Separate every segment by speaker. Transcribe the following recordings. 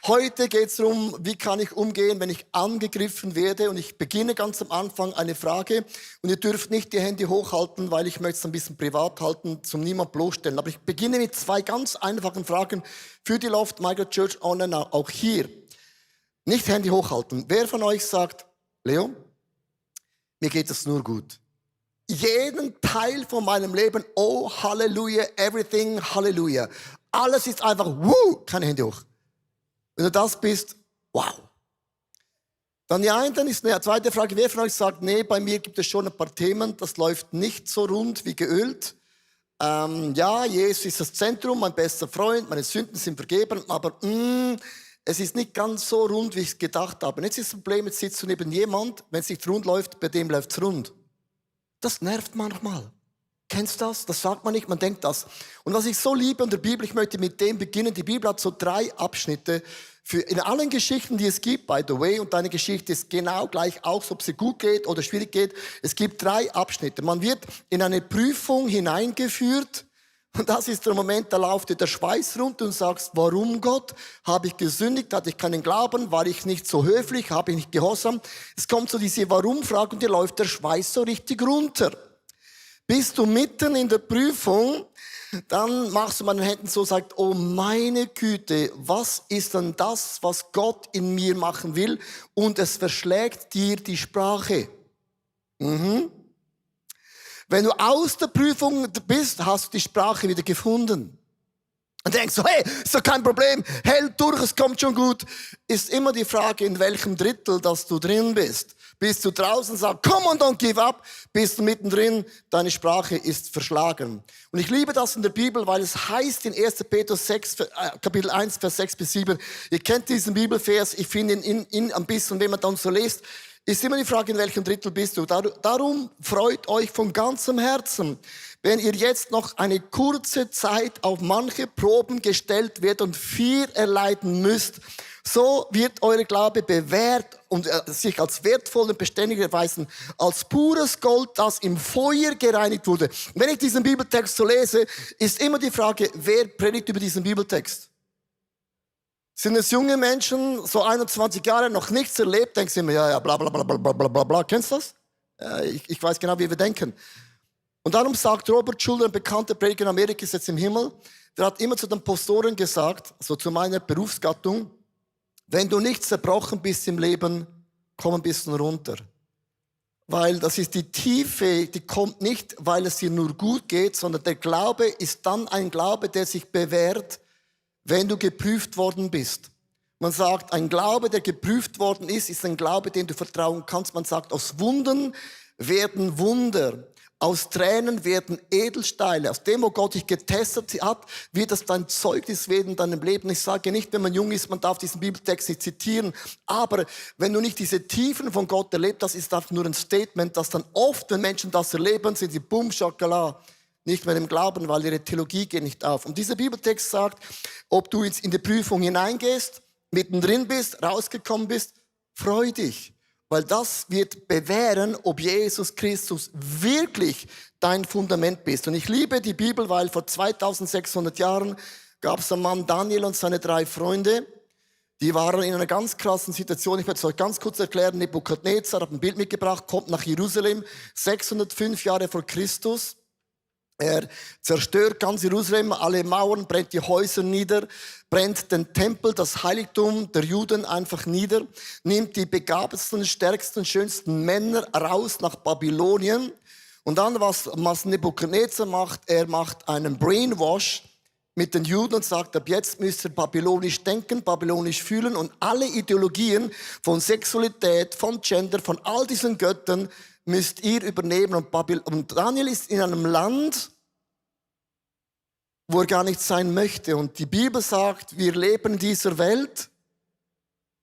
Speaker 1: Heute geht es darum, wie kann ich umgehen, wenn ich angegriffen werde. Und ich beginne ganz am Anfang eine Frage. Und ihr dürft nicht die Hände hochhalten, weil ich möchte es ein bisschen privat halten, zum niemand bloßstellen. Aber ich beginne mit 2 ganz einfachen Fragen für die Loft Migrate Church Online, auch hier. Nicht Hände hochhalten. Wer von euch sagt, Leo, mir geht es nur gut. Jeden Teil von meinem Leben, oh Halleluja, everything, Halleluja. Alles ist einfach, keine Hände hoch. Wenn du das bist, wow. Dann ist eine zweite Frage, wer von euch sagt, nee, bei mir gibt es schon ein paar Themen, das läuft nicht so rund wie geölt. Ja, Jesus ist das Zentrum, mein bester Freund, meine Sünden sind vergeben, aber es ist nicht ganz so rund, wie ich es gedacht habe. Und jetzt ist das Problem, jetzt sitzt du neben jemand, wenn es nicht rund läuft, bei dem läuft es rund. Das nervt manchmal. Kennst du das? Das sagt man nicht, man denkt das. Und was ich so liebe in der Bibel, ich möchte mit dem beginnen. Die Bibel hat so 3 Abschnitte. In allen Geschichten, die es gibt, by the way, und deine Geschichte ist genau gleich, auch ob sie gut geht oder schwierig geht. Es gibt 3 Abschnitte. Man wird in eine Prüfung hineingeführt. Und das ist der Moment, da läuft dir der Schweiß runter und sagst, warum Gott? Habe ich gesündigt? Hatte ich keinen Glauben? War ich nicht so höflich? Habe ich nicht gehorsam? Es kommt so diese Warum-Frage und dir läuft der Schweiß so richtig runter. Bist du mitten in der Prüfung, dann machst du mit den Händen so, sagt, oh meine Güte, was ist denn das, was Gott in mir machen will? Und es verschlägt dir die Sprache. Wenn du aus der Prüfung bist, hast du die Sprache wieder gefunden. Und denkst so, hey, ist doch kein Problem, hält durch, es kommt schon gut. Ist immer die Frage, in welchem Drittel, dass du drin bist. Bist du draußen und sagst, come on, don't give up. Bist du mittendrin, deine Sprache ist verschlagen. Und ich liebe das in der Bibel, weil es heißt in 1. Petrus 6, Kapitel 1, Vers 6 bis 7. Ihr kennt diesen Bibelvers, ich finde ihn ein bisschen, wenn man dann so liest, ist immer die Frage, in welchem Drittel bist du. Darum freut euch von ganzem Herzen, wenn ihr jetzt noch eine kurze Zeit auf manche Proben gestellt werdet und 4 erleiden müsst. So wird eure Glaube bewährt und sich als wertvoll und beständig erweisen, als pures Gold, das im Feuer gereinigt wurde. Wenn ich diesen Bibeltext so lese, ist immer die Frage, wer predigt über diesen Bibeltext? Sind es junge Menschen, so 21 Jahre, noch nichts erlebt, denkst du immer, ja, bla bla bla bla bla bla bla. Kennst du das? Ich weiß genau, wie wir denken. Und darum sagt Robert Schuller, ein bekannter Prediger in Amerika, ist jetzt im Himmel, der hat immer zu den Pastoren gesagt, so zu meiner Berufsgattung, wenn du nicht zerbrochen bist im Leben, komm ein bisschen runter. Weil das ist die Tiefe, die kommt nicht, weil es dir nur gut geht, sondern der Glaube ist dann ein Glaube, der sich bewährt, wenn du geprüft worden bist. Man sagt, ein Glaube, der geprüft worden ist ein Glaube, dem du vertrauen kannst. Man sagt, aus Wunden werden Wunder. Aus Tränen werden Edelsteine. Aus dem, wo Gott dich getestet hat, wird das dein Zeugnis werden in deinem Leben. Ich sage nicht, wenn man jung ist, man darf diesen Bibeltext nicht zitieren. Aber wenn du nicht diese Tiefen von Gott erlebt hast, ist das nur ein Statement, dass dann oft, wenn Menschen das erleben, sind sie bumm, schakala, nicht mehr im Glauben, weil ihre Theologie geht nicht auf. Und dieser Bibeltext sagt, ob du jetzt in die Prüfung hineingehst, mittendrin bist, rausgekommen bist, freu dich. Weil das wird bewähren, ob Jesus Christus wirklich dein Fundament bist. Und ich liebe die Bibel, weil vor 2600 Jahren gab es einen Mann, Daniel und seine 3 Freunde. Die waren in einer ganz krassen Situation. Ich werde es euch ganz kurz erklären. Nebukadnezar hat ein Bild mitgebracht, kommt nach Jerusalem, 605 Jahre vor Christus. Er zerstört ganz Jerusalem, alle Mauern, brennt die Häuser nieder, brennt den Tempel, das Heiligtum der Juden einfach nieder, nimmt die begabtesten, stärksten, schönsten Männer raus nach Babylonien. Und dann, was Nebukadnezar macht, er macht einen Brainwash mit den Juden und sagt, ab jetzt müsst ihr babylonisch denken, babylonisch fühlen und alle Ideologien von Sexualität, von Gender, von all diesen Göttern müsst ihr übernehmen. Und Daniel ist in einem Land, wo er gar nicht sein möchte. Und die Bibel sagt, wir leben in dieser Welt,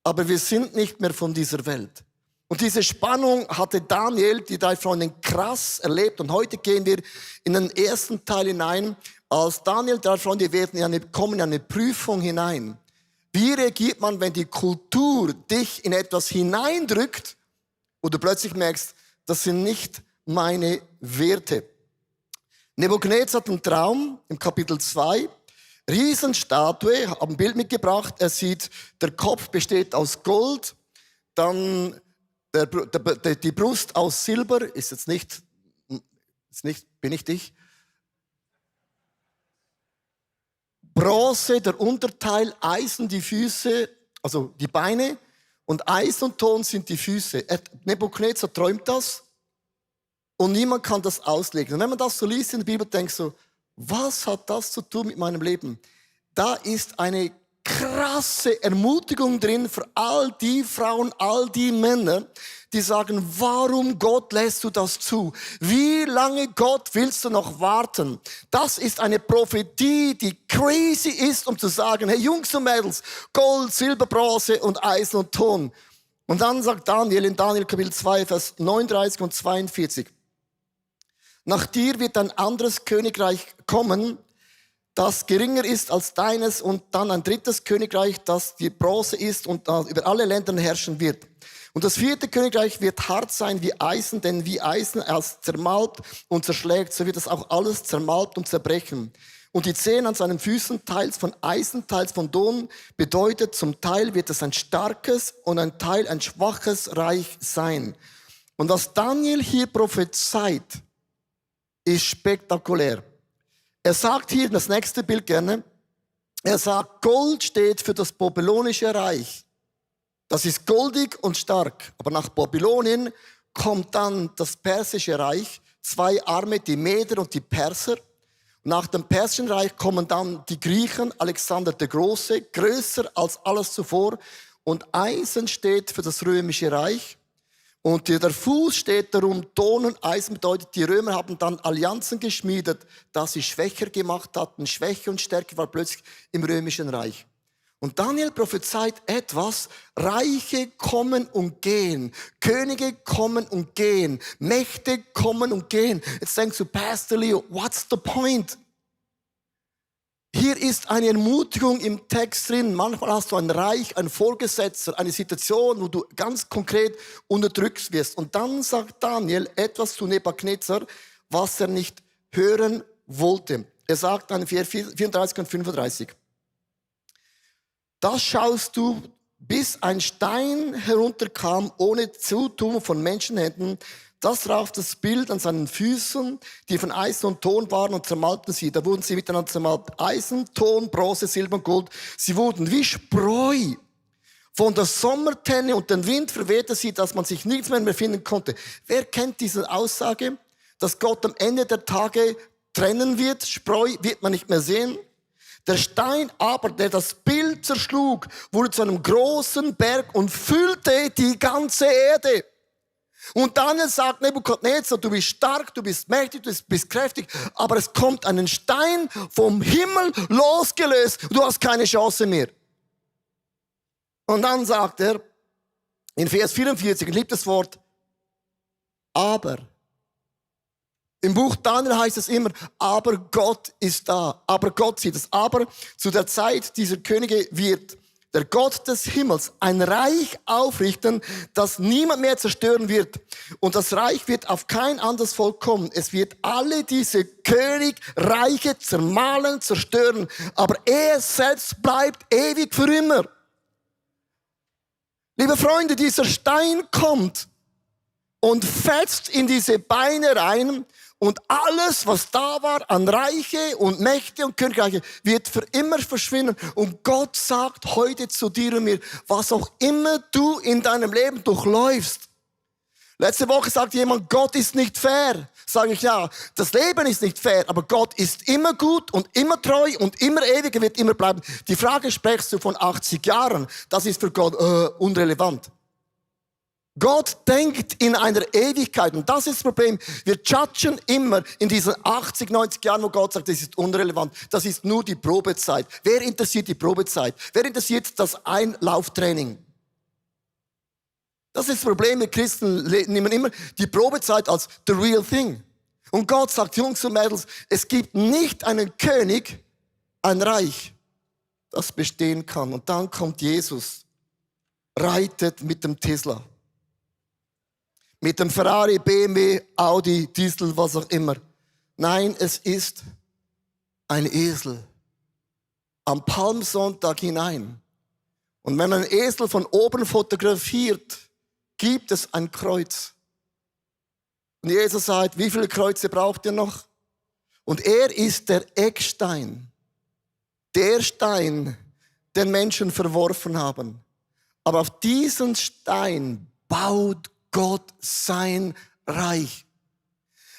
Speaker 1: aber wir sind nicht mehr von dieser Welt. Und diese Spannung hatte Daniel, die 3 Freunde, krass erlebt. Und heute gehen wir in den ersten Teil hinein. Als Daniel, 3 Freunde kommen in eine Prüfung hinein. Wie reagiert man, wenn die Kultur dich in etwas hineindrückt, wo du plötzlich merkst, das sind nicht meine Werte. Nebukadnezar hat einen Traum im Kapitel 2. Riesenstatue, habe ein Bild mitgebracht. Er sieht, der Kopf besteht aus Gold, dann die Brust aus Silber, bin ich dich. Bronze, der Unterteil, Eisen, die Füße, also die Beine, und Eisen und Ton sind die Füße. Nebukadnezar träumt das und niemand kann das auslegen. Und wenn man das so liest in der Bibel, denkt so, was hat das zu tun mit meinem Leben? Da ist eine krasse Ermutigung drin für all die Frauen, all die Männer, die sagen, warum Gott lässt du das zu? Wie lange Gott willst du noch warten? Das ist eine Prophetie, die crazy ist, um zu sagen, hey Jungs und Mädels, Gold, Silber, Bronze und Eisen und Ton. Und dann sagt Daniel in Daniel Kapitel 2, Vers 39 und 42, nach dir wird ein anderes Königreich kommen, das geringer ist als deines, und dann ein drittes Königreich, das die Bronze ist und über alle Länder herrschen wird. Und das vierte Königreich wird hart sein wie Eisen, denn wie Eisen erst zermalmt und zerschlägt, so wird es auch alles zermalmt und zerbrechen. Und die Zehen an seinen Füßen, teils von Eisen, teils von Ton, bedeutet, zum Teil wird es ein starkes und ein Teil ein schwaches Reich sein. Und was Daniel hier prophezeit, ist spektakulär. Er sagt hier, das nächste Bild gerne, er sagt, Gold steht für das babylonische Reich. Das ist goldig und stark. Aber nach Babylonien kommt dann das persische Reich, zwei Arme, die Meder und die Perser. Nach dem persischen Reich kommen dann die Griechen, Alexander der Große, größer als alles zuvor. Und Eisen steht für das römische Reich. Und der Fuß steht darum, Ton und Eisen bedeutet, die Römer haben dann Allianzen geschmiedet, dass sie schwächer gemacht hatten. Schwäche und Stärke war plötzlich im römischen Reich. Und Daniel prophezeit etwas, Reiche kommen und gehen, Könige kommen und gehen, Mächte kommen und gehen. Jetzt denkst du, Pastor Leo, what's the point? Hier ist eine Ermutigung im Text drin. Manchmal hast du ein Reich, ein Vorgesetzter, eine Situation, wo du ganz konkret unterdrückt wirst. Und dann sagt Daniel etwas zu Nebukadnezar, was er nicht hören wollte. Er sagt an 34 und 35. Das schaust du, bis ein Stein herunterkam, ohne Zutun von Menschenhänden. Das traf das Bild an seinen Füßen, die von Eisen und Ton waren, und zermalmten sie. Da wurden sie miteinander zermalmt. Eisen, Ton, Bronze, Silber und Gold. Sie wurden wie Spreu. Von der Sommertenne und den Wind verwehte sie, dass man sich nichts mehr finden konnte. Wer kennt diese Aussage, dass Gott am Ende der Tage trennen wird? Spreu wird man nicht mehr sehen. Der Stein aber, der das Bild zerschlug, wurde zu einem großen Berg und füllte die ganze Erde. Und Daniel sagt Nebukadnezar, du bist stark, du bist mächtig, du bist kräftig, aber es kommt ein Stein vom Himmel losgelöst und du hast keine Chance mehr. Und dann sagt er in Vers 44, ein liebtes Wort, aber. Im Buch Daniel heißt es immer, aber Gott ist da, aber Gott sieht es. Aber zu der Zeit dieser Könige wird der Gott des Himmels ein Reich aufrichten, das niemand mehr zerstören wird. Und das Reich wird auf kein anderes Volk kommen. Es wird alle diese Königreiche zermahlen, zerstören. Aber er selbst bleibt ewig für immer. Liebe Freunde, dieser Stein kommt und fetzt in diese Beine rein. Und alles, was da war an Reiche und Mächte und Königreiche, wird für immer verschwinden. Und Gott sagt heute zu dir und mir, was auch immer du in deinem Leben durchläufst. Letzte Woche sagt jemand, Gott ist nicht fair. Sage ich, ja, das Leben ist nicht fair, aber Gott ist immer gut und immer treu und immer ewig, er wird immer bleiben. Die Frage, sprichst du von 80 Jahren? Das ist für Gott unrelevant. Gott denkt in einer Ewigkeit. Und das ist das Problem. Wir judgen immer in diesen 80, 90 Jahren, wo Gott sagt, das ist unrelevant. Das ist nur die Probezeit. Wer interessiert die Probezeit? Wer interessiert das Einlauftraining? Das ist das Problem. Wir Christen nehmen immer die Probezeit als the real thing. Und Gott sagt, Jungs und Mädels, es gibt nicht einen König, ein Reich, das bestehen kann. Und dann kommt Jesus, reitet mit dem Tesla. Mit dem Ferrari, BMW, Audi, Diesel, was auch immer. Nein, es ist ein Esel. am Palmsonntag hinein. Und wenn man einen Esel von oben fotografiert, gibt es ein Kreuz. Und Jesus sagt, wie viele Kreuze braucht ihr noch? Und er ist der Eckstein. Der Stein, den Menschen verworfen haben. Aber auf diesen Stein baut Gott sein Reich.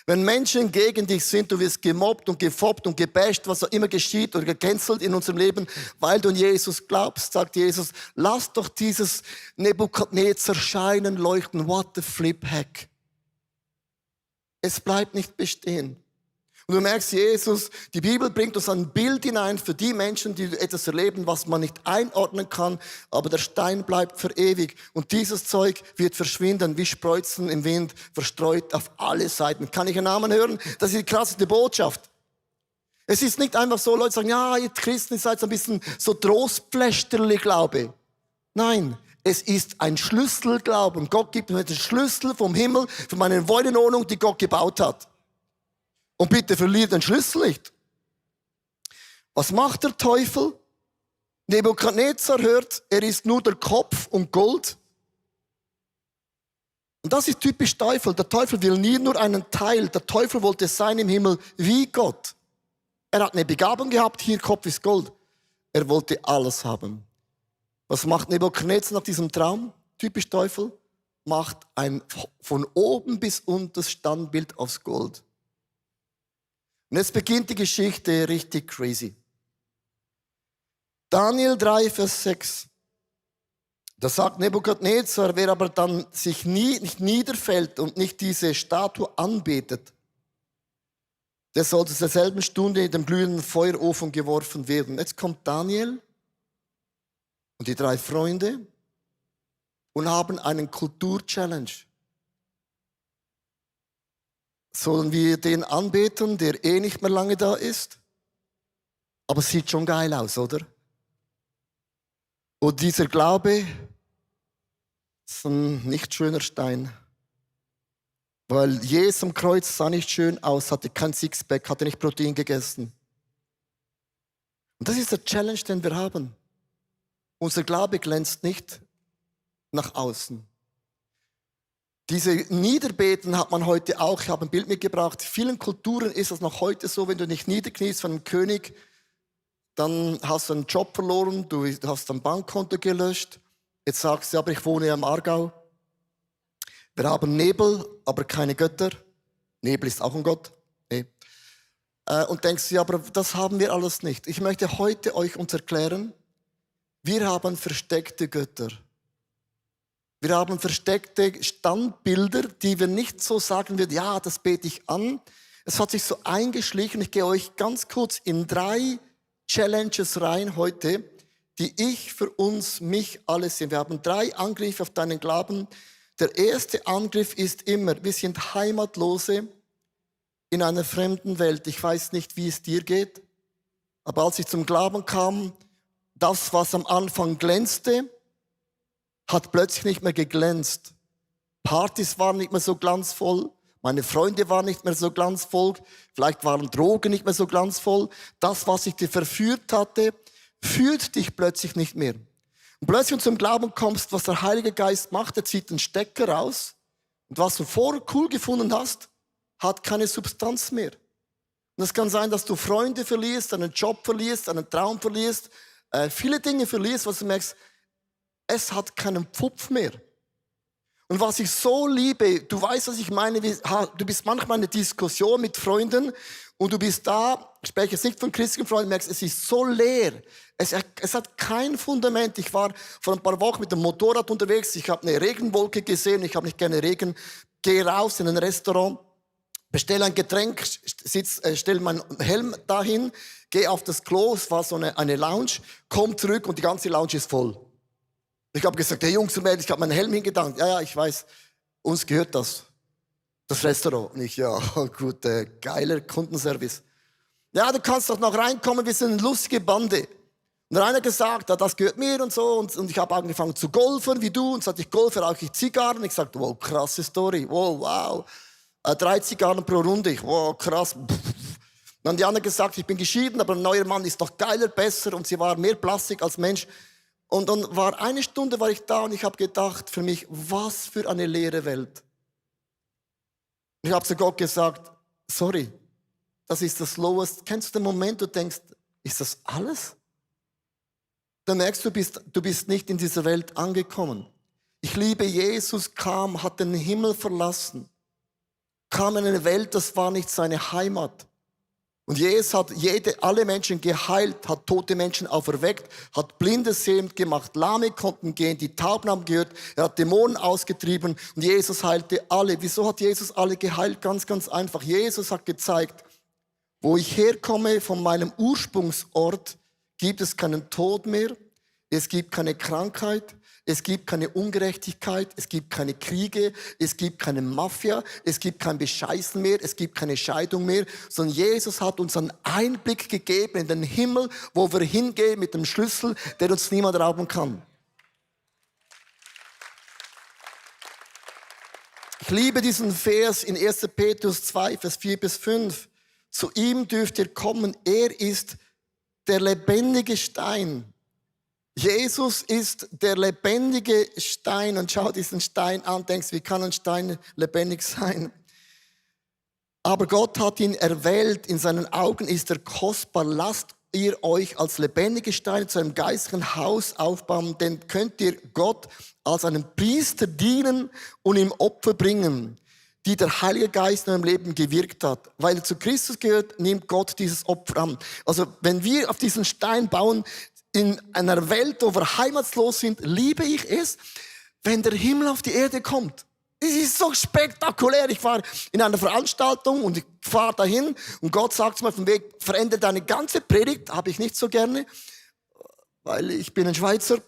Speaker 1: Wenn Menschen gegen dich sind, du wirst gemobbt und gefoppt und gebasht, was auch immer geschieht oder gecancelt in unserem Leben, weil du an Jesus glaubst, sagt Jesus, lass doch dieses Nebukadnezar scheinen, leuchten, what the flip heck. Es bleibt nicht bestehen. Und du merkst, Jesus, die Bibel bringt uns ein Bild hinein für die Menschen, die etwas erleben, was man nicht einordnen kann, aber der Stein bleibt für ewig. Und dieses Zeug wird verschwinden, wie Spreuzen im Wind, verstreut auf alle Seiten. Kann ich einen Namen hören? Das ist die krasseste Botschaft. Es ist nicht einfach so, Leute sagen, ja, ihr Christen, ihr seid so ein bisschen so Trostpflästerli-Glaube. Nein, es ist ein Schlüsselglaube. Und Gott gibt mir den Schlüssel vom Himmel für meine Wohnung, die Gott gebaut hat. Und bitte verliert den Schlüssel nicht. Was macht der Teufel? Nebukadnezar hört, er ist nur der Kopf und Gold. Und das ist typisch Teufel. Der Teufel will nie nur einen Teil. Der Teufel wollte sein im Himmel wie Gott. Er hat eine Begabung gehabt, hier Kopf ist Gold. Er wollte alles haben. Was macht Nebukadnezar nach diesem Traum? Typisch Teufel. Macht ein von oben bis unten das Standbild aus Gold. Und jetzt beginnt die Geschichte richtig crazy. Daniel 3, Vers 6. Da sagt Nebukadnezar, wer aber dann sich nicht niederfällt und nicht diese Statue anbetet, der soll zu derselben Stunde in den glühenden Feuerofen geworfen werden. Jetzt kommt Daniel und die 3 Freunde und haben einen Kultur-Challenge. Sollen wir den anbeten, der nicht mehr lange da ist? Aber es sieht schon geil aus, oder? Und dieser Glaube ist ein nicht schöner Stein. Weil Jesus am Kreuz sah nicht schön aus, hatte kein Sixpack, hatte nicht Protein gegessen. Und das ist der Challenge, den wir haben. Unser Glaube glänzt nicht nach außen. Diese Niederbeten hat man heute auch. Ich habe ein Bild mitgebracht. In vielen Kulturen ist es noch heute so, wenn du nicht niederkniest von einem König, dann hast du einen Job verloren, du hast dein Bankkonto gelöscht. Jetzt sagst du, aber ich wohne ja im Aargau. Wir haben Nebel, aber keine Götter. Nebel ist auch ein Gott. Nee. Und denkst du, ja, aber das haben wir alles nicht. Ich möchte heute euch uns erklären, wir haben versteckte Götter. Wir haben versteckte Standbilder, die wir nicht so sagen würden, ja, das bete ich an. Es hat sich so eingeschlichen. Ich gehe euch ganz kurz in 3 Challenges rein heute, die ich für uns, mich, alles sind. Wir haben 3 Angriffe auf deinen Glauben. Der erste Angriff ist immer, wir sind Heimatlose in einer fremden Welt. Ich weiß nicht, wie es dir geht, aber als ich zum Glauben kam, das, was am Anfang glänzte, hat plötzlich nicht mehr geglänzt. Partys waren nicht mehr so glanzvoll, meine Freunde waren nicht mehr so glanzvoll, vielleicht waren Drogen nicht mehr so glanzvoll. Das, was ich dir verführt hatte, führt dich plötzlich nicht mehr. Und plötzlich, wenn du zum Glauben kommst, was der Heilige Geist macht, er zieht den Stecker raus und was du vorher cool gefunden hast, hat keine Substanz mehr. Und es kann sein, dass du Freunde verlierst, einen Job verlierst, einen Traum verlierst, viele Dinge verlierst, was du merkst, es hat keinen Pfupf mehr. Und was ich so liebe, du weißt, was ich meine, du bist manchmal in einer Diskussion mit Freunden und du bist da, ich spreche jetzt nicht von christlichen Freunden, merkst, es ist so leer. Es hat kein Fundament. Ich war vor ein paar Wochen mit dem Motorrad unterwegs, ich habe eine Regenwolke gesehen, ich habe nicht gerne Regen, gehe raus in ein Restaurant, bestelle ein Getränk, stelle meinen Helm dahin, gehe auf das Klo, es war so eine Lounge, komme zurück und die ganze Lounge ist voll. Ich habe gesagt, hey Jungs und Mädels, ich habe meinen Helm hingedankt. Ja, ich weiß, uns gehört das Restaurant. Und ich, ja, gut, geiler Kundenservice. Ja, du kannst doch noch reinkommen, wir sind eine lustige Bande. Und einer hat gesagt, ja, das gehört mir und so. Und ich habe angefangen zu golfen, wie du. Und sagte ich, golfe, rauche ich Zigarren. Ich sagte, wow, krasse Story. Wow. 3 Zigarren pro Runde. Ich, wow, krass. Und Dann haben die anderen gesagt, ich bin geschieden, aber ein neuer Mann ist doch geiler, besser. Und sie war mehr Plastik als Mensch. Und dann war eine Stunde war ich da und ich habe gedacht für mich, was für eine leere Welt. Ich habe zu Gott gesagt, sorry, das ist das Lowest. Kennst du den Moment, du denkst, ist das alles? Dann merkst du, du bist nicht in dieser Welt angekommen. Ich liebe Jesus, kam, hat den Himmel verlassen, kam in eine Welt, das war nicht seine Heimat. Und Jesus hat alle Menschen geheilt, hat tote Menschen auferweckt, hat Blinde sehend gemacht, Lahme konnten gehen, die Tauben haben gehört, er hat Dämonen ausgetrieben und Jesus heilte alle. Wieso hat Jesus alle geheilt? Ganz, ganz einfach. Jesus hat gezeigt, wo ich herkomme von meinem Ursprungsort, gibt es keinen Tod mehr, es gibt keine Krankheit, es gibt keine Ungerechtigkeit, es gibt keine Kriege, es gibt keine Mafia, es gibt kein Bescheißen mehr, es gibt keine Scheidung mehr, sondern Jesus hat uns einen Einblick gegeben in den Himmel, wo wir hingehen mit dem Schlüssel, der uns niemand rauben kann. Ich liebe diesen Vers in 1. Petrus 2, Vers 4 bis 5. Zu ihm dürft ihr kommen, er ist der lebendige Stein. Jesus ist der lebendige Stein und schau diesen Stein an, denkst, wie kann ein Stein lebendig sein? Aber Gott hat ihn erwählt, in seinen Augen ist er kostbar. Lasst ihr euch als lebendige Steine zu einem geistlichen Haus aufbauen, denn könnt ihr Gott als einen Priester dienen und ihm Opfer bringen, die der Heilige Geist in eurem Leben gewirkt hat. Weil er zu Christus gehört, nimmt Gott dieses Opfer an. Also wenn wir auf diesen Stein bauen, in einer Welt, wo wir heimatslos sind, liebe ich es, wenn der Himmel auf die Erde kommt. Es ist so spektakulär. Ich war in einer Veranstaltung und ich fahre dahin und Gott sagt mir auf dem Weg, verändere deine ganze Predigt, habe ich nicht so gerne, weil ich bin ein Schweizer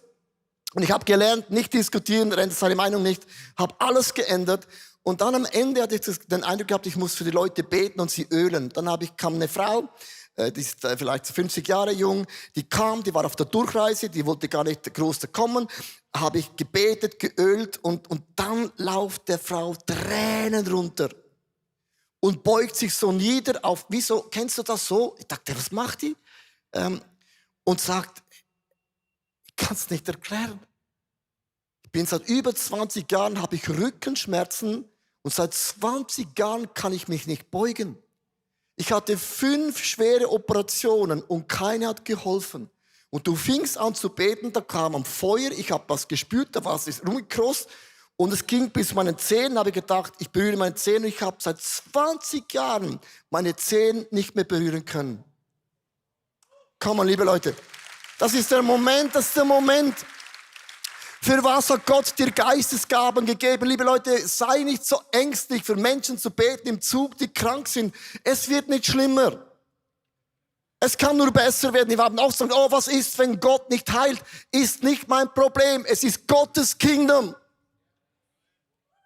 Speaker 1: und ich habe gelernt, nicht diskutieren, er ändert seine Meinung nicht, habe alles geändert. Und dann am Ende hatte ich den Eindruck gehabt, ich muss für die Leute beten und sie ölen. Dann kam eine Frau, die ist vielleicht 50 Jahre jung, die kam, die war auf der Durchreise, die wollte gar nicht groß kommen, habe ich gebetet, geölt und dann lauft der Frau Tränen runter und beugt sich so nieder auf, wieso, kennst du das so? Ich dachte, was macht die? Und sagt, ich kann es nicht erklären. Ich bin seit über 20 Jahren, habe ich Rückenschmerzen und seit 20 Jahren kann ich mich nicht beugen. Ich hatte 5 schwere Operationen und keine hat geholfen. Und du fingst an zu beten, da kam ein Feuer, ich habe was gespürt, da war es rumgekrost und es ging bis meinen Zehen, habe ich gedacht, ich berühre meine Zehen und ich habe seit 20 Jahren meine Zehen nicht mehr berühren können. Komm mal, liebe Leute, das ist der Moment, Für was hat Gott dir Geistesgaben gegeben? Liebe Leute, sei nicht so ängstlich, für Menschen zu beten im Zug, die krank sind. Es wird nicht schlimmer. Es kann nur besser werden. Wir haben auch gesagt, oh, was ist, wenn Gott nicht heilt? Ist nicht mein Problem. Es ist Gottes Kingdom.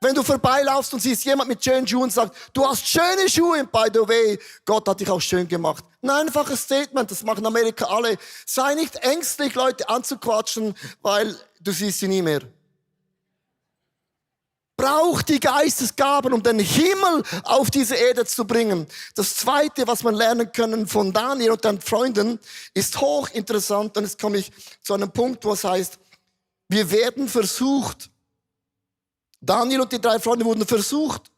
Speaker 1: Wenn du vorbeilaufst und siehst jemand mit schönen Schuhen und sagt, du hast schöne Schuhe, by the way, Gott hat dich auch schön gemacht. Ein einfaches Statement, das machen in Amerika alle. Sei nicht ängstlich, Leute anzuquatschen, weil du siehst sie nie mehr. Brauch die Geistesgaben, um den Himmel auf diese Erde zu bringen. Das Zweite, was wir lernen können von Daniel und seinen Freunden, ist hochinteressant. Und jetzt komme ich zu einem Punkt, wo es heißt, wir werden versucht. Daniel und die 3 Freunde wurden versucht.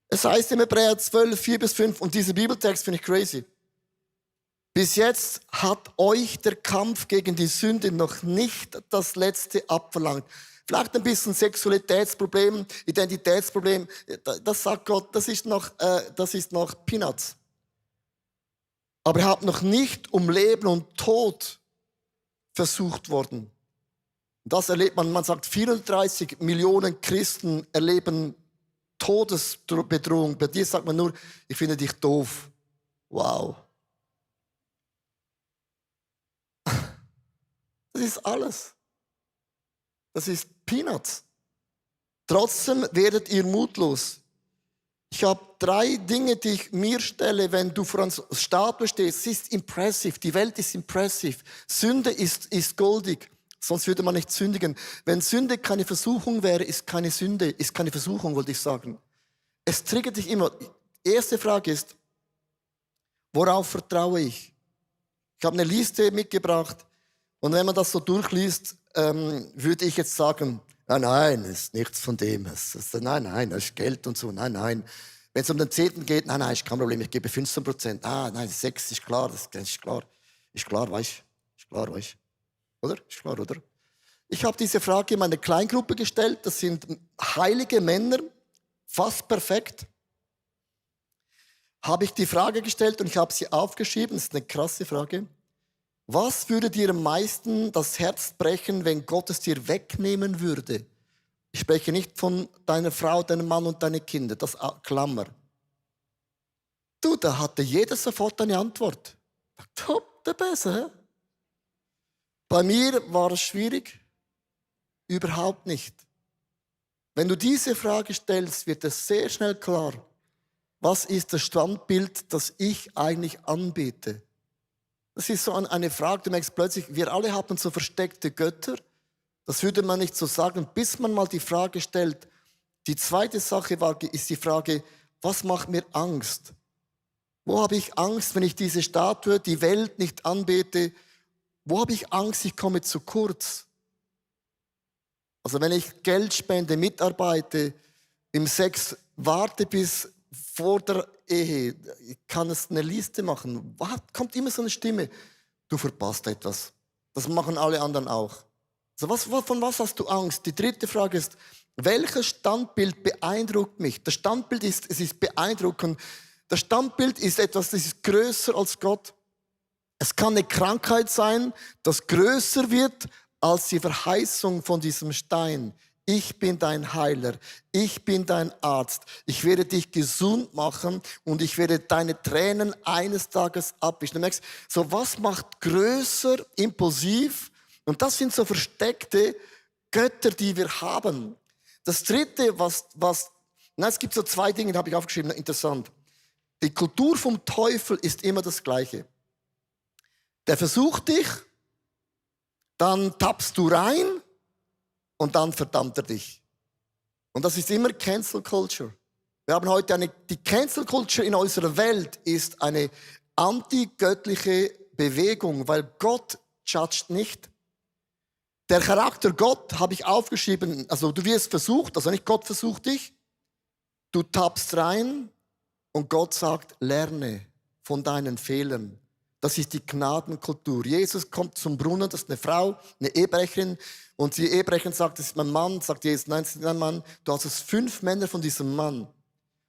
Speaker 1: Es heißt im Hebräer 12, 4 bis 5, und dieser Bibeltext finde ich crazy. Bis jetzt hat euch der Kampf gegen die Sünde noch nicht das Letzte abverlangt. Vielleicht ein bisschen Sexualitätsproblem, Identitätsproblem. Das sagt Gott, das ist noch Peanuts. Aber ihr habt noch nicht um Leben und Tod versucht worden. Das erlebt man sagt, 34 Millionen Christen erleben Todesbedrohung. Bei dir sagt man nur, ich finde dich doof. Wow. Das ist alles. Das ist Peanuts. Trotzdem werdet ihr mutlos. Ich habe 3 Dinge, die ich mir stelle, wenn du vor einer Statue stehst. Es ist impressive. Die Welt ist impressive. Sünde ist goldig. Sonst würde man nicht sündigen. Wenn Sünde keine Versuchung wäre, ist keine Sünde, ist keine Versuchung, wollte ich sagen. Es triggert dich immer. Die erste Frage ist, Worauf vertraue ich? Ich habe eine Liste mitgebracht und wenn man das so durchliest, würde ich jetzt sagen, nein, ist nichts von dem. Nein, das ist Geld und so, nein. Wenn es um den 10. geht, nein, ist kein Problem, ich gebe 15%. Nein, 6 ist klar, das ist klar. Ist klar, weißt du? Oder? Ist klar, oder? Ich habe diese Frage in meine Kleingruppe gestellt. Das sind heilige Männer, fast perfekt. Habe ich die Frage gestellt und ich habe sie aufgeschrieben. Das ist eine krasse Frage. Was würde dir am meisten das Herz brechen, wenn Gott es dir wegnehmen würde? Ich spreche nicht von deiner Frau, deinem Mann und deinen Kindern. Das Klammer. Du, da hatte jeder sofort eine Antwort. Top, der Beste. Bei mir war es schwierig. Überhaupt nicht. Wenn du diese Frage stellst, wird es sehr schnell klar, was ist das Standbild, das ich eigentlich anbete. Das ist so eine Frage, du merkst plötzlich, wir alle haben so versteckte Götter. Das würde man nicht so sagen, bis man mal die Frage stellt. Die zweite Sache ist die Frage, was macht mir Angst? Wo habe ich Angst, wenn ich diese Statue, die Welt nicht anbete? Wo habe ich Angst, ich komme zu kurz? Also wenn ich Geld spende, mitarbeite, im Sex warte bis vor der Ehe, ich kann es eine Liste machen. Kommt immer so eine Stimme, du verpasst etwas. Das machen alle anderen auch. Also von was hast du Angst? Die dritte Frage ist, welches Standbild beeindruckt mich? Das Standbild ist beeindruckend. Das Standbild ist etwas, das ist größer als Gott. Es kann eine Krankheit sein, das größer wird als die Verheißung von diesem Stein. Ich bin dein Heiler, ich bin dein Arzt, ich werde dich gesund machen und ich werde deine Tränen eines Tages abwischen. Du merkst, so was macht größer, impulsiv? Und das sind so versteckte Götter, die wir haben. Das dritte, es gibt so zwei Dinge, die habe ich aufgeschrieben, interessant. Die Kultur vom Teufel ist immer das Gleiche. Der versucht dich, dann tappst du rein und dann verdammt er dich. Und das ist immer Cancel Culture. Wir haben heute die Cancel Culture in unserer Welt ist eine antigöttliche Bewegung, weil Gott judgt nicht. Der Charakter Gott habe ich aufgeschrieben, also du wirst versucht, also nicht Gott versucht dich, du tappst rein und Gott sagt, lerne von deinen Fehlern. Das ist die Gnadenkultur. Jesus kommt zum Brunnen, das ist eine Frau, eine Ehebrecherin. Und die Ehebrecherin sagt, das ist mein Mann. Sagt Jesus, nein, das ist dein Mann. Du hast 5 Männer von diesem Mann.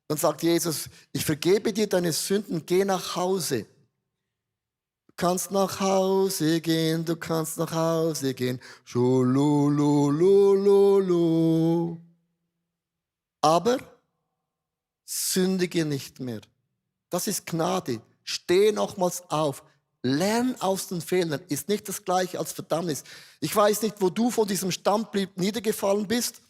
Speaker 1: Dann sagt Jesus, ich vergebe dir deine Sünden, geh nach Hause. Du kannst nach Hause gehen, du kannst nach Hause gehen. Schulululululu. Aber sündige nicht mehr. Das ist Gnade. Steh nochmals auf. Lern aus den Fehlern. Ist nicht das Gleiche als Verdammnis. Ich weiß nicht, wo du von diesem Standbild niedergefallen bist,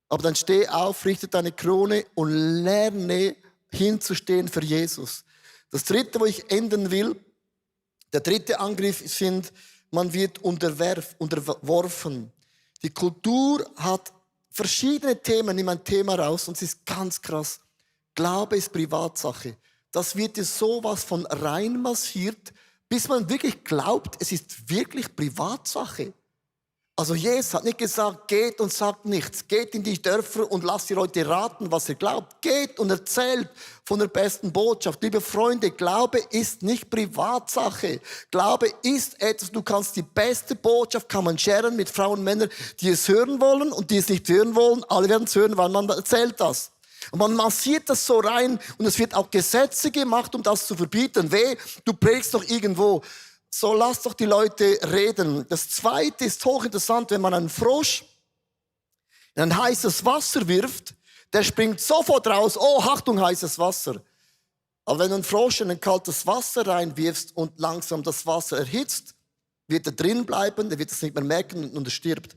Speaker 1: aber dann steh auf, richte deine Krone und lerne hinzustehen für Jesus. Das dritte, wo ich enden will, der dritte Angriff sind, man wird unterworfen. Die Kultur hat verschiedene Themen, nimm ein Thema raus und es ist ganz krass. Glaube ist Privatsache. Das wird dir sowas von reinmassiert, bis man wirklich glaubt, es ist wirklich Privatsache. Also Jesus hat nicht gesagt, geht und sagt nichts. Geht in die Dörfer und lasst die Leute raten, was ihr glaubt. Geht und erzählt von der besten Botschaft. Liebe Freunde, Glaube ist nicht Privatsache. Glaube ist etwas, du kannst die beste Botschaft, kann man sharen mit Frauen und Männern, die es hören wollen und die es nicht hören wollen. Alle werden es hören, weil man erzählt das. Und man massiert das so rein und es wird auch Gesetze gemacht, um das zu verbieten. Du predigst doch irgendwo. So lass doch die Leute reden. Das zweite ist hochinteressant, wenn man einen Frosch in ein heißes Wasser wirft, der springt sofort raus, oh, Achtung, heißes Wasser. Aber wenn du einen Frosch in ein kaltes Wasser reinwirfst und langsam das Wasser erhitzt, wird er drin bleiben, der wird es nicht mehr merken und er stirbt.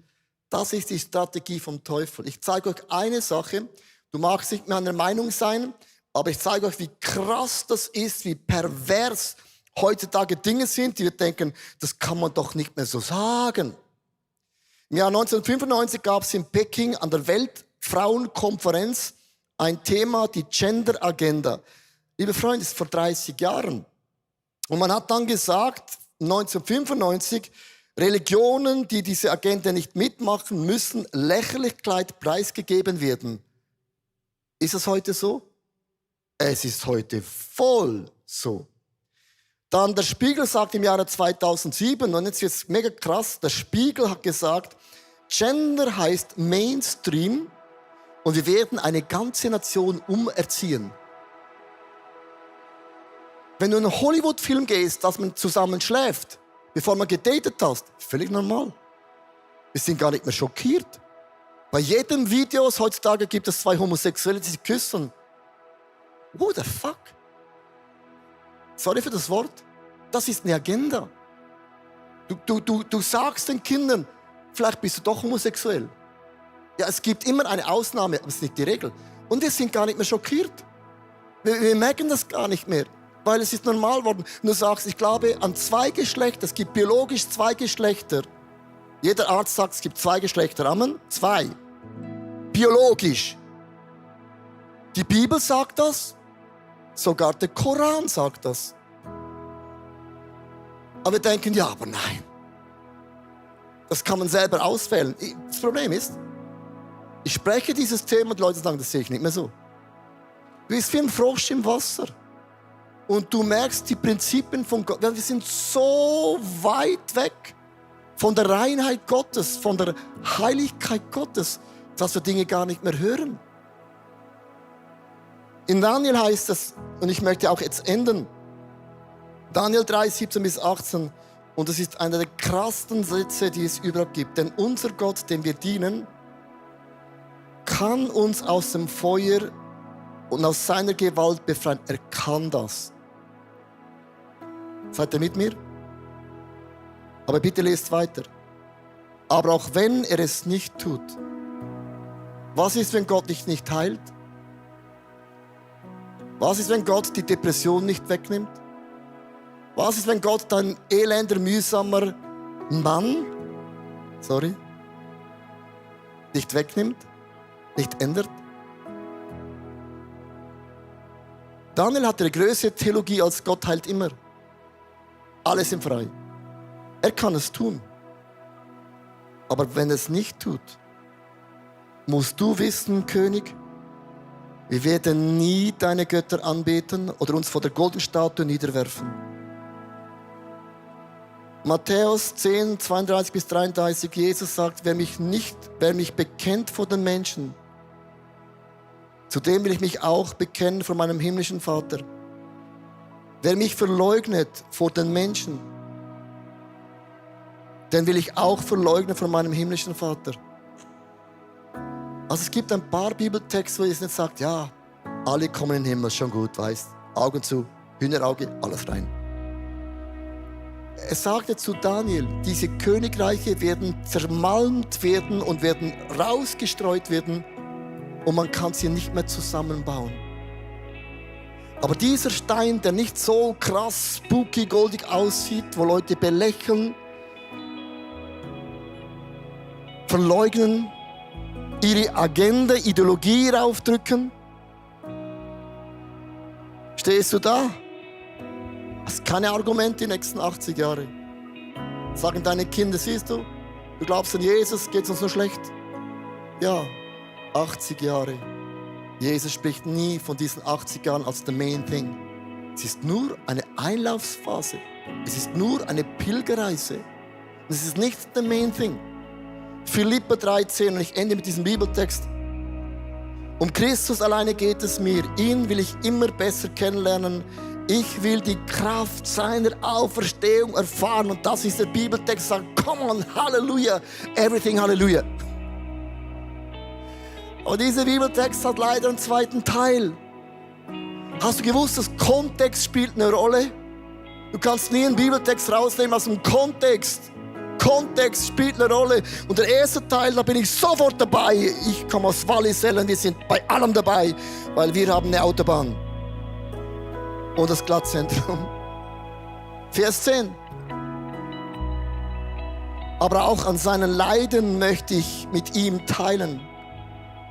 Speaker 1: Das ist die Strategie vom Teufel. Ich zeige euch eine Sache, du magst nicht meiner Meinung sein, aber ich zeige euch, wie krass das ist, wie pervers heutzutage Dinge sind, die wir denken, das kann man doch nicht mehr so sagen. Im Jahr 1995 gab es in Peking an der Weltfrauenkonferenz ein Thema, die Gender Agenda. Liebe Freunde, das ist vor 30 Jahren. Und man hat dann gesagt, 1995, Religionen, die diese Agenda nicht mitmachen, müssen Lächerlichkeit preisgegeben werden. Ist es heute so? Es ist heute voll so. Dann der Spiegel sagt im Jahre 2007, und jetzt wird es mega krass, der Spiegel hat gesagt, Gender heißt Mainstream und wir werden eine ganze Nation umerziehen. Wenn du in einen Hollywood-Film gehst, dass man zusammen schläft, bevor man gedatet hast, völlig normal. Wir sind gar nicht mehr schockiert. Bei jedem Video heutzutage gibt es zwei Homosexuelle, die sich küssen. What the fuck? Sorry für das Wort. Das ist eine Agenda. Du sagst den Kindern, vielleicht bist du doch homosexuell. Ja, es gibt immer eine Ausnahme, aber es ist nicht die Regel. Und wir sind gar nicht mehr schockiert. Wir merken das gar nicht mehr, weil es ist normal geworden. Du sagst, ich glaube an zwei Geschlechter. Es gibt biologisch zwei Geschlechter. Jeder Arzt sagt, es gibt zwei Geschlechter. Amen? Zwei. Biologisch. Die Bibel sagt das. Sogar der Koran sagt das. Aber wir denken, ja, aber nein. Das kann man selber auswählen. Das Problem ist, ich spreche dieses Thema und die Leute sagen, das sehe ich nicht mehr so. Du bist wie ein Frosch im Wasser. Und du merkst die Prinzipien von Gott. Wir sind so weit weg von der Reinheit Gottes, von der Heiligkeit Gottes, dass wir Dinge gar nicht mehr hören. In Daniel heißt es, und ich möchte auch jetzt enden, Daniel 3, 17 bis 18, und das ist einer der krassesten Sätze, die es überhaupt gibt. Denn unser Gott, dem wir dienen, kann uns aus dem Feuer und aus seiner Gewalt befreien. Er kann das. Seid ihr mit mir? Aber bitte lest weiter. Aber auch wenn er es nicht tut, was ist, wenn Gott dich nicht heilt? Was ist, wenn Gott die Depression nicht wegnimmt? Was ist, wenn Gott dein elender, mühsamer Mann, nicht wegnimmt, nicht ändert? Daniel hatte eine größere Theologie als Gott heilt immer. Alle sind frei. Er kann es tun. Aber wenn er es nicht tut, musst du wissen, König, wir werden nie deine Götter anbeten oder uns vor der Goldenstatue niederwerfen. Matthäus 10, 32 bis 33, Jesus sagt, wer mich bekennt vor den Menschen, zu dem will ich mich auch bekennen vor meinem himmlischen Vater. Wer mich verleugnet vor den Menschen, den will ich auch verleugnen vor meinem himmlischen Vater. Also es gibt ein paar Bibeltexte, wo es nicht sagt, ja, alle kommen in den Himmel, schon gut, weißt, Augen zu, Hühnerauge, alles rein. Er sagte zu Daniel, diese Königreiche werden zermalmt werden und werden rausgestreut werden und man kann sie nicht mehr zusammenbauen. Aber dieser Stein, der nicht so krass, spooky, goldig aussieht, wo Leute belächeln, verleugnen, ihre Agenda, Ideologie raufdrücken. Stehst du da? Hast keine Argumente die nächsten 80 Jahre. Sagen deine Kinder, siehst du, du glaubst an Jesus, geht es uns nur schlecht? Ja, 80 Jahre. Jesus spricht nie von diesen 80 Jahren als the main thing. Es ist nur eine Einlaufphase. Es ist nur eine Pilgerreise. Es ist nicht the main thing. Philipper 13, und ich ende mit diesem Bibeltext. Um Christus alleine geht es mir. Ihn will ich immer besser kennenlernen. Ich will die Kraft seiner Auferstehung erfahren. Und das ist der Bibeltext, sagt, come on, Halleluja, everything Halleluja. Und dieser Bibeltext hat leider einen zweiten Teil. Hast du gewusst, dass Kontext spielt eine Rolle? Du kannst nie einen Bibeltext rausnehmen aus dem Kontext. Kontext spielt eine Rolle. Und der erste Teil, da bin ich sofort dabei. Ich komme aus Wallisellen, wir sind bei allem dabei, weil wir haben eine Autobahn. Und das Glattzentrum. Vers 10. Aber auch an seinen Leiden möchte ich mit ihm teilen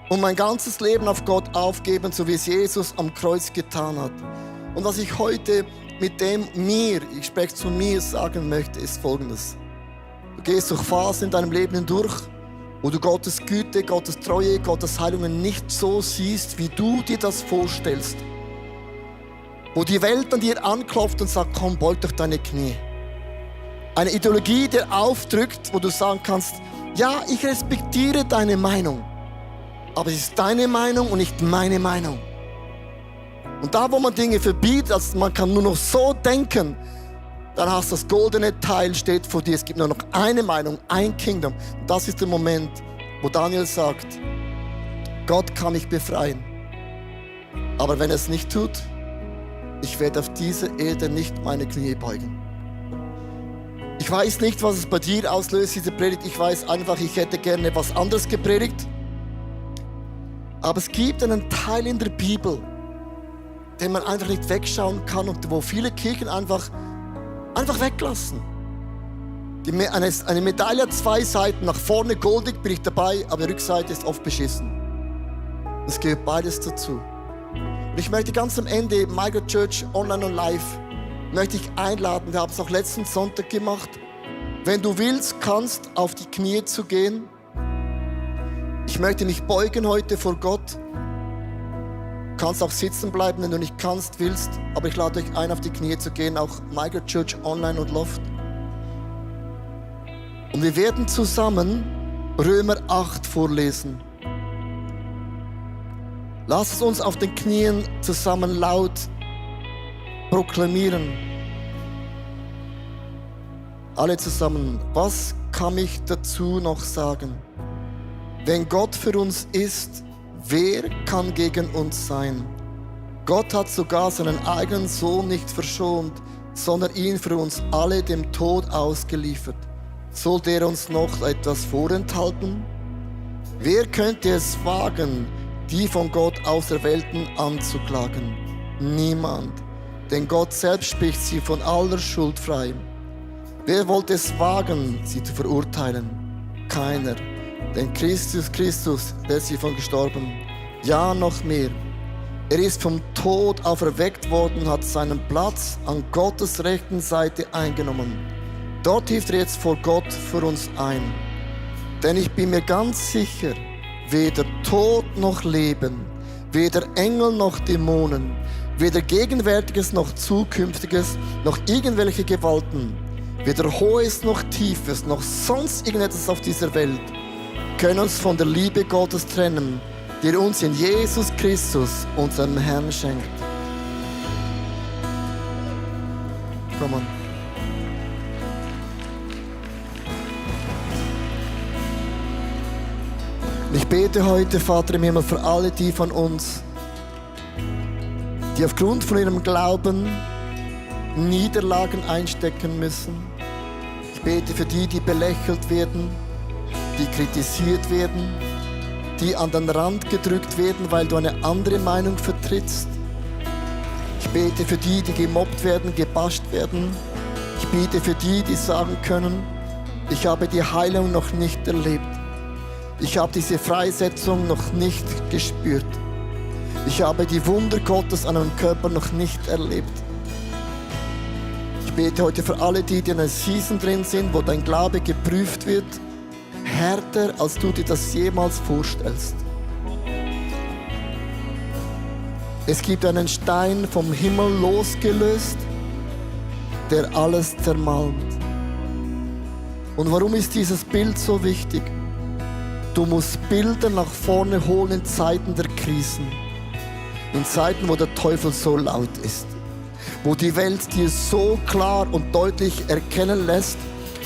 Speaker 1: und mein ganzes Leben auf Gott aufgeben, so wie es Jesus am Kreuz getan hat. Und was ich heute mit dem ich spreche zu mir, sagen möchte, ist Folgendes. Du gehst durch Phasen in deinem Leben hindurch, wo du Gottes Güte, Gottes Treue, Gottes Heilungen nicht so siehst, wie du dir das vorstellst. Wo die Welt an dir anklopft und sagt, komm, beug doch deine Knie. Eine Ideologie, die aufdrückt, wo du sagen kannst, ja, ich respektiere deine Meinung, aber es ist deine Meinung und nicht meine Meinung. Und da, wo man Dinge verbietet, also man kann nur noch so denken, dann hast du das goldene Teil, steht vor dir. Es gibt nur noch eine Meinung, ein Kingdom. Und das ist der Moment, wo Daniel sagt, Gott kann mich befreien. Aber wenn er es nicht tut, ich werde auf dieser Erde nicht meine Knie beugen. Ich weiß nicht, was es bei dir auslöst, diese Predigt. Ich weiß einfach, ich hätte gerne etwas anderes gepredigt. Aber es gibt einen Teil in der Bibel, den man einfach nicht wegschauen kann und wo viele Kirchen einfach weglassen. Eine Medaille hat zwei Seiten. Nach vorne goldig bin ich dabei, aber die Rückseite ist oft beschissen. Es gehört beides dazu. Und ich möchte ganz am Ende, Michael Church Online und Live, möchte ich einladen. Wir haben es auch letzten Sonntag gemacht. Wenn du willst, kannst auf die Knie zu gehen. Ich möchte mich beugen heute vor Gott. Du kannst auch sitzen bleiben, wenn du nicht willst. Aber ich lade euch ein, auf die Knie zu gehen, auch Michael Church Online und Loft. Und wir werden zusammen Römer 8 vorlesen. Lass es uns auf den Knien zusammen laut proklamieren. Alle zusammen. Was kann ich dazu noch sagen? Wenn Gott für uns ist, wer kann gegen uns sein? Gott hat sogar seinen eigenen Sohn nicht verschont, sondern ihn für uns alle dem Tod ausgeliefert. Soll der uns noch etwas vorenthalten? Wer könnte es wagen, die von Gott Auserwählten anzuklagen? Niemand, denn Gott selbst spricht sie von aller Schuld frei. Wer wollte es wagen, sie zu verurteilen? Keiner, denn Christus, der ist hiervon gestorben. Ja, noch mehr. Er ist vom Tod auferweckt worden, hat seinen Platz an Gottes rechten Seite eingenommen. Dort hilft er jetzt vor Gott für uns ein. Denn ich bin mir ganz sicher, weder Tod noch Leben, weder Engel noch Dämonen, weder Gegenwärtiges noch Zukünftiges, noch irgendwelche Gewalten, weder Hohes noch Tiefes, noch sonst irgendetwas auf dieser Welt, können uns von der Liebe Gottes trennen, die er uns in Jesus Christus, unserem Herrn, schenkt. Komm on. Ich bete heute, Vater im Himmel, für alle die von uns, die aufgrund von ihrem Glauben Niederlagen einstecken müssen. Ich bete für die, die belächelt werden, die kritisiert werden, die an den Rand gedrückt werden, weil du eine andere Meinung vertrittst. Ich bete für die, die gemobbt werden, gebasht werden. Ich bete für die, die sagen können, ich habe die Heilung noch nicht erlebt. Ich habe diese Freisetzung noch nicht gespürt. Ich habe die Wunder Gottes an meinem Körper noch nicht erlebt. Ich bete heute für alle die, die in einer Season drin sind, wo dein Glaube geprüft wird, härter, als du dir das jemals vorstellst. Es gibt einen Stein vom Himmel losgelöst, der alles zermalmt. Und warum ist dieses Bild so wichtig? Du musst Bilder nach vorne holen in Zeiten der Krisen. In Zeiten, wo der Teufel so laut ist. Wo die Welt dir so klar und deutlich erkennen lässt,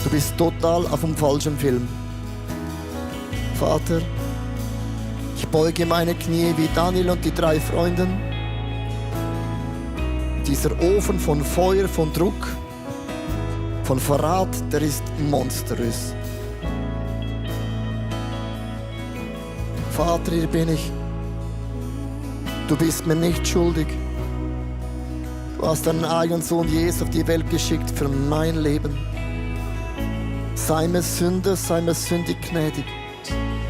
Speaker 1: du bist total auf dem falschen Film. Vater, ich beuge meine Knie wie Daniel und die 3 Freunden. Dieser Ofen von Feuer, von Druck, von Verrat, der ist monströs. Vater, hier bin ich. Du bist mir nicht schuldig. Du hast deinen eigenen Sohn Jesus auf die Welt geschickt für mein Leben. Sei mir Sünder, sei mir sündig gnädig.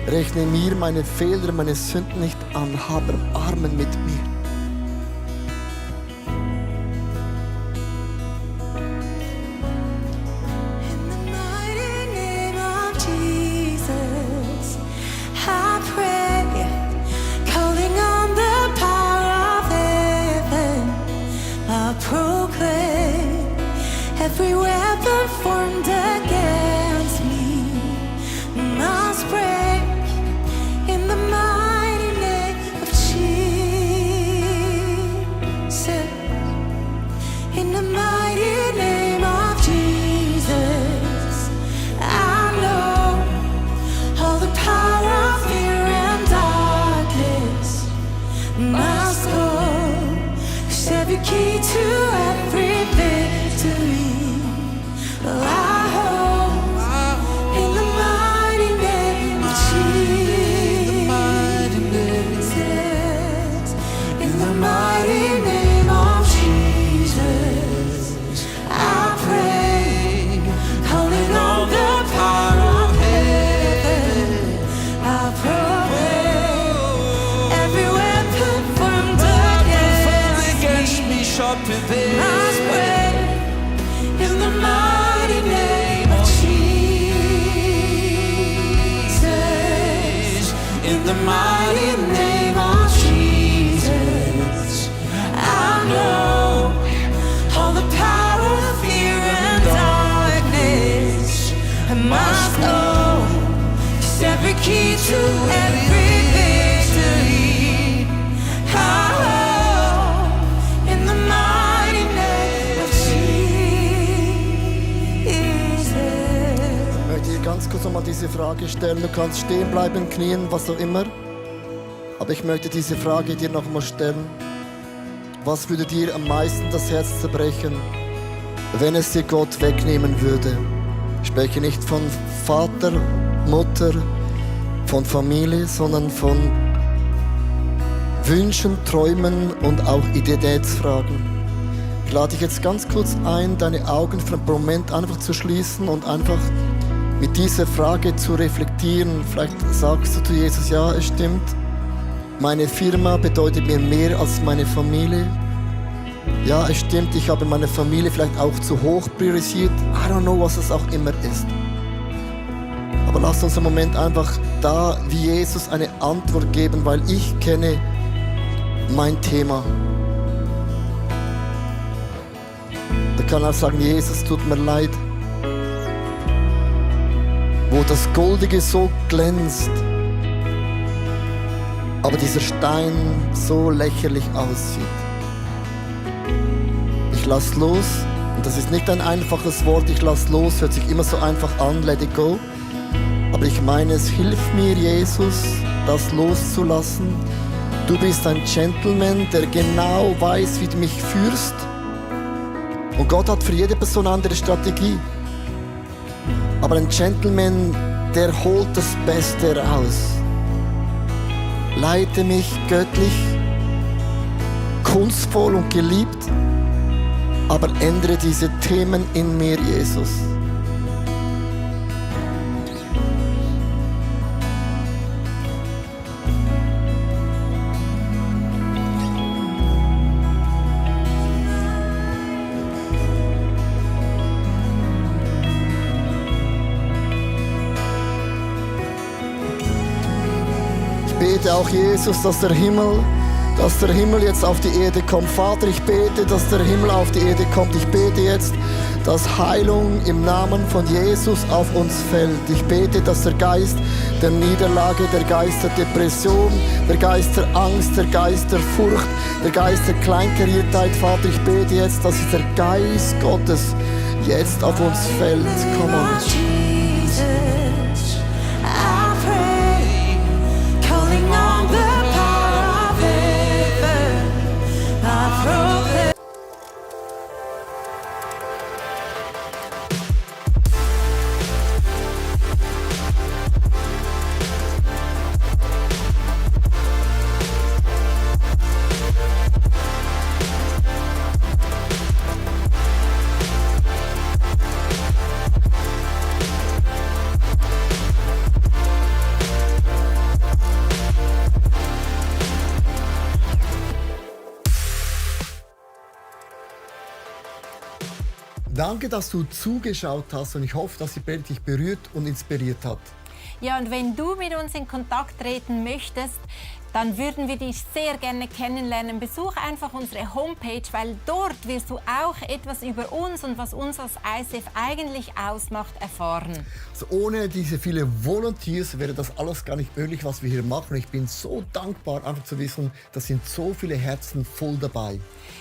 Speaker 1: Rechne mir meine Fehler, meine Sünden nicht an. Hab Erbarmen mit mir.
Speaker 2: God prevails. I pray in the mighty name of Jesus. In the mighty name of Jesus. I know all the power of fear and darkness. I must know it's every key to every victory. Oh, in the mighty name of Jesus.
Speaker 1: Ich möchte dir ganz kurz nochmal diese Frage stellen. Du kannst stehen bleiben, knien, was auch immer. Aber ich möchte diese Frage dir nochmal stellen. Was würde dir am meisten das Herz zerbrechen, wenn es dir Gott wegnehmen würde? Ich spreche nicht von Vater, Mutter, von Familie, sondern von Wünschen, Träumen und auch Identitätsfragen. Ich lade dich jetzt ganz kurz ein, deine Augen für einen Moment einfach zu schließen und einfach mit dieser Frage zu reflektieren. Vielleicht sagst du zu Jesus, ja, es stimmt. Meine Firma bedeutet mir mehr als meine Familie. Ja, es stimmt, ich habe meine Familie vielleicht auch zu hoch priorisiert. I don't know, was es auch immer ist. Aber lasst uns einen Moment einfach da wie Jesus eine Antwort geben, weil ich kenne mein Thema. Da kann auch sagen, Jesus, tut mir leid. Wo das Goldige so glänzt, aber dieser Stein so lächerlich aussieht. Ich lass los, und das ist nicht ein einfaches Wort, ich lass los, hört sich immer so einfach an, let it go. Aber ich meine, es hilft mir, Jesus, das loszulassen. Du bist ein Gentleman, der genau weiß, wie du mich führst. Und Gott hat für jede Person eine andere Strategie. Aber ein Gentleman, der holt das Beste raus. Leite mich göttlich, kunstvoll und geliebt, aber ändere diese Themen in mir, Jesus. Ich bete auch, Jesus, dass der Himmel jetzt auf die Erde kommt. Vater, ich bete, dass der Himmel auf die Erde kommt. Ich bete jetzt, dass Heilung im Namen von Jesus auf uns fällt. Ich bete, dass der Geist der Niederlage, der Geist der Depression, der Geist der Angst, der Geist der Furcht, der Geist der Kleinkariertheit, Vater, ich bete jetzt, dass dieser Geist Gottes jetzt auf uns fällt. Komm on. Danke, dass du zugeschaut hast und ich hoffe, dass die Predigt dich berührt und inspiriert hat.
Speaker 3: Ja, und wenn du mit uns in Kontakt treten möchtest, dann würden wir dich sehr gerne kennenlernen. Besuch einfach unsere Homepage, weil dort wirst du auch etwas über uns und was uns als ICF eigentlich ausmacht, erfahren.
Speaker 1: Also ohne diese viele Volunteers wäre das alles gar nicht möglich, was wir hier machen. Ich bin so dankbar, einfach zu wissen, da sind so viele Herzen voll dabei.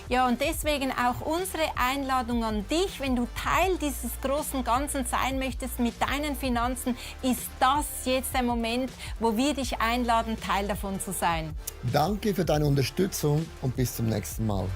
Speaker 3: Ja, und deswegen auch unsere Einladung an dich, wenn du Teil dieses großen Ganzen sein möchtest mit deinen Finanzen, ist das jetzt der Moment, wo wir dich einladen, Teil davon zu sein.
Speaker 1: Danke für deine Unterstützung und bis zum nächsten Mal.